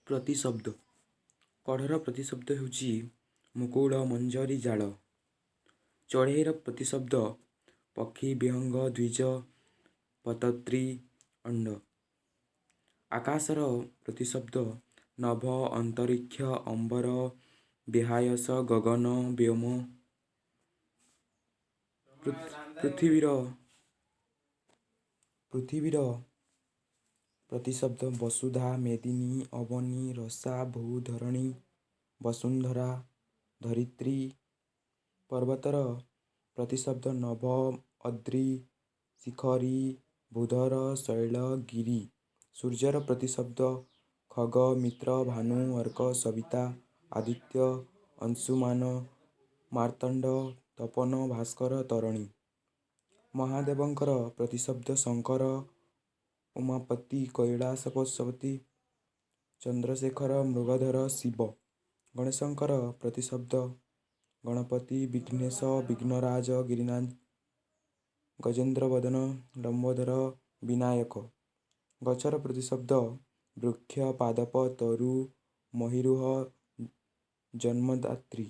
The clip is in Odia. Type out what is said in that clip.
ପ୍ରତିଶବ୍ଦ। କଢ଼ର ପ୍ରତିଶବ୍ଦ ହେଉଛି ମୁକୁଳ, ମଞ୍ଜରୀ, ଜାଳ। ଚଢ଼େଇର ପ୍ରତିଶବ୍ଦ ପକ୍ଷୀ, ବିହଙ୍ଗ, ଦ୍ୱିଜ, ପତତ୍ରୀ, ଅଣ୍ଡ। ଆକାଶର ପ୍ରତିଶବ୍ଦ ନଭ, ଅନ୍ତରିକ୍ଷ, ଅମ୍ବର, ବିହାୟସ, ଗଗନ, ବ୍ୟୋମ। ପୃଥିବୀର ପ୍ରତିଶବ୍ଦ ବସୁଧା, ମେଦିନୀ, ଅବନୀ, ରସା, ଭୂ, ଧରଣୀ, ବସୁନ୍ଧରା, ଧରିତ୍ରୀ। ପର୍ବତର ପ୍ରତିଶବ୍ଦ ନଭ, ଅଦ୍ରି, ଶିଖରୀ, ଭୂଧର, ଶୈଳ, ଗିରି। ସୂର୍ଯ୍ୟର ପ୍ରତିଶବ୍ଦ ଖଗ, ମିତ୍ର, ଭାନୁ, ଅର୍କ, ସବିତା, ଆଦିତ୍ୟ, ଅଂଶୁମାନ, ମାର୍ତ୍ତଣ୍ଡ, ତପନ, ଭାସ୍କର, ତରଣୀ। ମହାଦେବଙ୍କର ପ୍ରତିଶବ୍ଦ ଶଙ୍କର, ଉମାପତି, କୈଳାସପତି, ଚନ୍ଦ୍ରଶେଖର, ମୃଗଧର, ଶିବ। ଗଣେଶଙ୍କର ପ୍ରତିଶବ୍ଦ ଗଣପତି, ବିଘ୍ନେଶ, ବିଘ୍ନରାଜ, ଗିରିନାଥ, ଗଜେନ୍ଦ୍ରବଦନ, ଲମ୍ବୋଦର, ବିନାୟକ। ଗଛର ପ୍ରତିଶବ୍ଦ ବୃକ୍ଷ, ପାଦପ, ତରୁ, ମହୀରୁହ, ଜନ୍ମଦାତ୍ରୀ।